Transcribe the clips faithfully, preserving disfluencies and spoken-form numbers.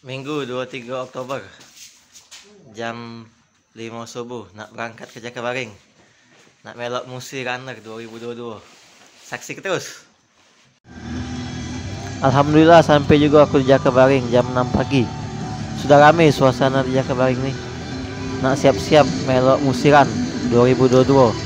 Minggu dua tiga Oktober, jam lima subuh nak berangkat ke Jakabaring, nak melok Musi Runner dua ribu dua dua. Saksi terus. Alhamdulillah, sampai juga aku di Jakabaring jam enam pagi. Sudah rame suasana di Jakabaring ni. Nak siap-siap melok Musi Run dua ribu dua dua.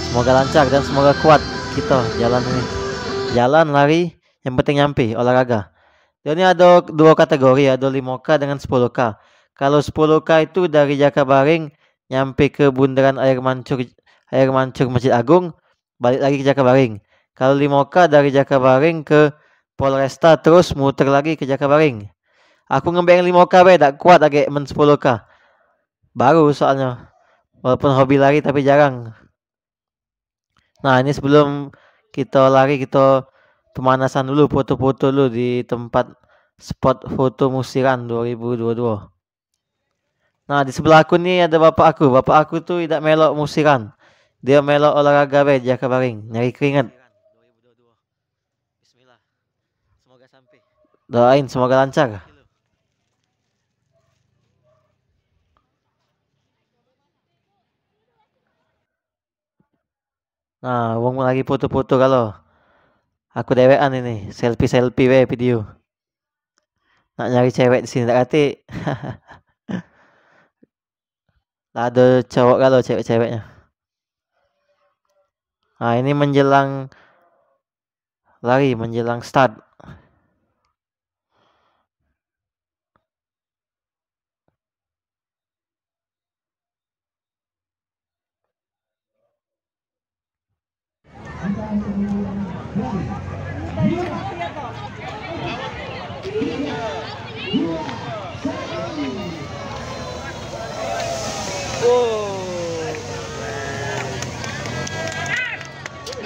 Semoga lancar dan semoga kuat kita jalan ni. Jalan, lari, yang penting nyampe, olahraga. Dia ni ada dua kategori, ada lima K dengan sepuluh K. Kalau sepuluh K itu dari Jakabaring nyampe ke bundaran Air Mancur, Air Mancur Masjid Agung, balik lagi ke Jakabaring. Kalau lima K dari Jakabaring ke Polresta, terus muter lagi ke Jakabaring. Aku ngembe yang lima K be, dak kuat agek men sepuluh K. Baru soalnya. Walaupun hobi lari tapi jarang. Nah, ini sebelum kita lari, kita pemanasan dulu, foto-foto dulu di tempat spot foto Musi Run dua ribu dua dua. Nah, di sebelah aku ni ada bapak aku. Bapak aku tu idak melok Musi Run. Dia melok olahraga be di Jakabaring, nyari keringat. Doain semoga lancar. Nah, wong lagi foto-foto galo. Aku dewekan ini, selfie-selfie be video. Nak nyari cewek di sini dak katik. Lah ado cowok galo cewek-ceweknya. Nah, ini menjelang lari, menjelang start.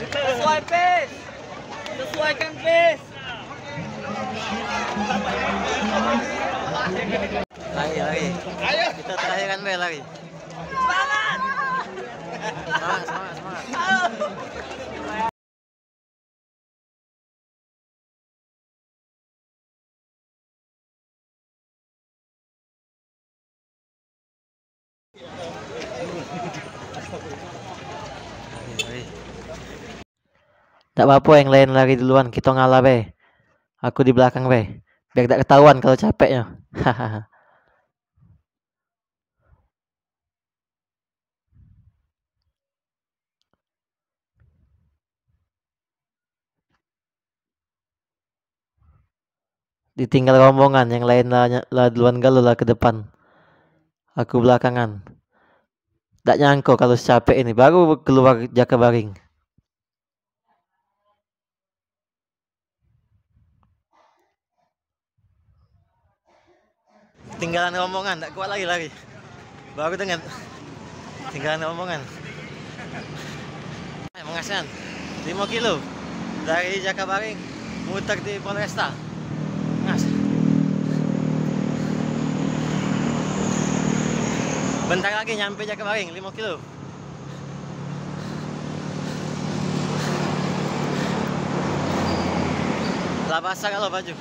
Sesuai pace. Sesuaikan pace. Lari, lari. Kita terakhiran be lari. Semangat, semangat, semangat. Dak apo-apo yang lain lari duluan, kito ngalah be. Aku di belakang be. Biar dak ketahuan kalu capeknyo. Ditinggal rombongan, yang lain la, la duluan galo la ke depan. Aku belakangan. Dak nyangko kalu secapek ini, baru keluar Jakabaring. Tinggalan rombongan, dak kuat lagi lari. Baru dengar. Tinggalan rombongan. Eh, mengasan. Limo kilo. Dari Jakabaring, muter di Polresta. Ngas. Bentar lagi nyampe Jakabaring, limo kilo. Lah basah galo baju.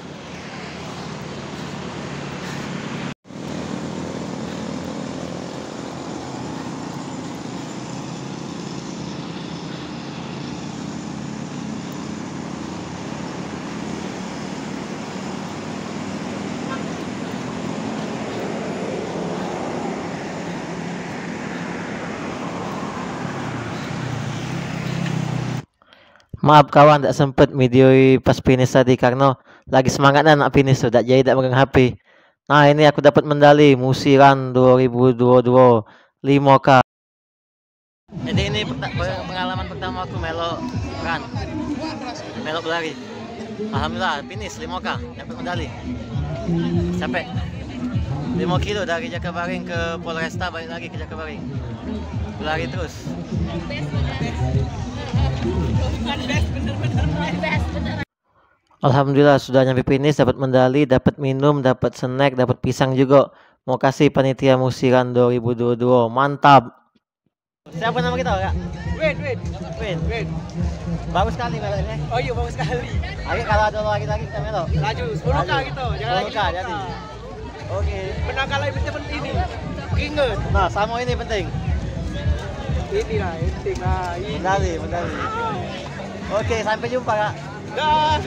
Maaf kawan, dak sempet videoi pas finish tadi karno lagi semangat nian nak finish tu, dak jadi dak megang H P. Nah, ini aku dapat mendali Musi Run dua ribu dua dua, limo K. Jadi ini peta-, pe-, pengalaman pertama aku melok run, melok berlari. Alhamdulillah, finish limo K, dapat medali. Capek. Limo kilo dari Jakabaring ke Polresta, balik lagi ke Jakabaring. Berlari terus. Bukan best, bener-bener best. Alhamdulillah, sudah nyampe finish, dapat medali, dapat minum, dapat snack, dapat pisang juga. Makasih panitia Musi Run dua ribu dua dua, mantap. Siapa nama kita, Kak? Win, Win. Win. Win. Bagus sekali melok ini. Oh iya, bagus sekali. Ayo, kalau ada lagi-lagi kita melok. Laju, sepuluh K laju. Kita, jangan lagi sepuluh K, lima K. Jadi. Oke. Menang kalah itu penting ini. Ingat. Nah, sama ini penting. Inilah penting lah. Ini. Medali, medali. Oke, sampai jumpa, Kak. Dah.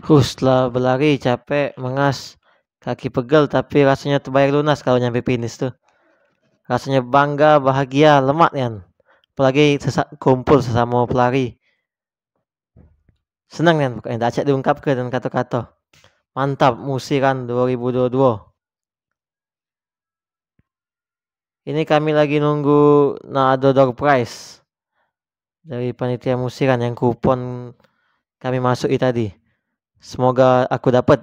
Huh, setelah belari capek, mengas, kaki pegel, tapi rasanya terbayar lunas kalau nyampe finish tuh. Rasanya bangga, bahagia, lemak nian. Apalagi sesa- kumpul sesama pelari. Senang nian pokoknya, dak cak diungkapke dengan kato-kato. Mantap, Musiran dua ribu dua puluh dua. Ini kami lagi nunggu nak ado door prize dari panitia Musiran yang kupon kami masuki tadi. Semoga aku dapat.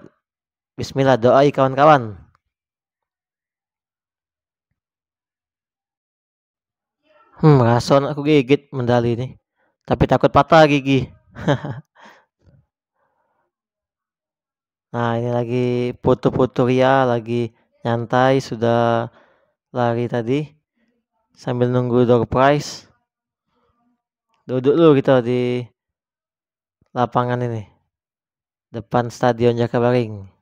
Bismillah, doai kawan-kawan. Hmm, raso nak ku gigit medali ni. Tapi takut patah gigi. Nah, ini lagi foto-foto Ria, lagi nyantai, sudah lari tadi. Sambil nunggu door prize. Duduk dulu kita di lapangan ini. Depan Stadion Jakabaring.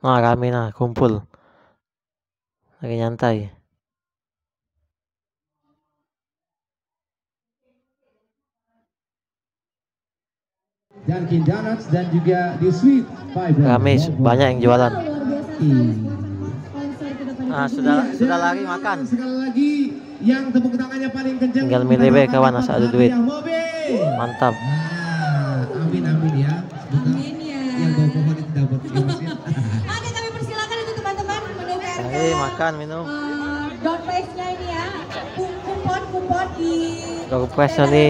Nah, rame nah, kumpul. Lagi nyantai. Dunkin Donuts dan juga di Sweet Fiber. Rame, banyak yang jualan. Iya. Ah, sudah, sudah lari makan. Sekali lagi, yang tepuk tangannya paling kencang. Tinggal milih be, kawan, asal ada duit. Mantap. Nah, amin, amin ya. Semoga amin ya. Yang bawa pohon itu dapat. Ya, Mas, ya. Oke, kami persilakan untuk teman-teman menukarkan, eh, makan, minum, eh, door prize-nya ini ya. Ku- Kupon, kupon di door prize-nya ni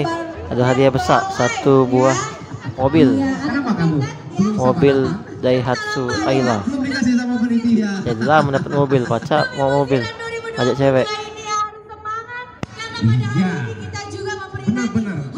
ada hadiah besar, satu buah mobil. Iya, mobil Daihatsu Ayla. Jadilah mendapat mobil, pacak mau mobil, ajak cewek. Iya. Benar-benar.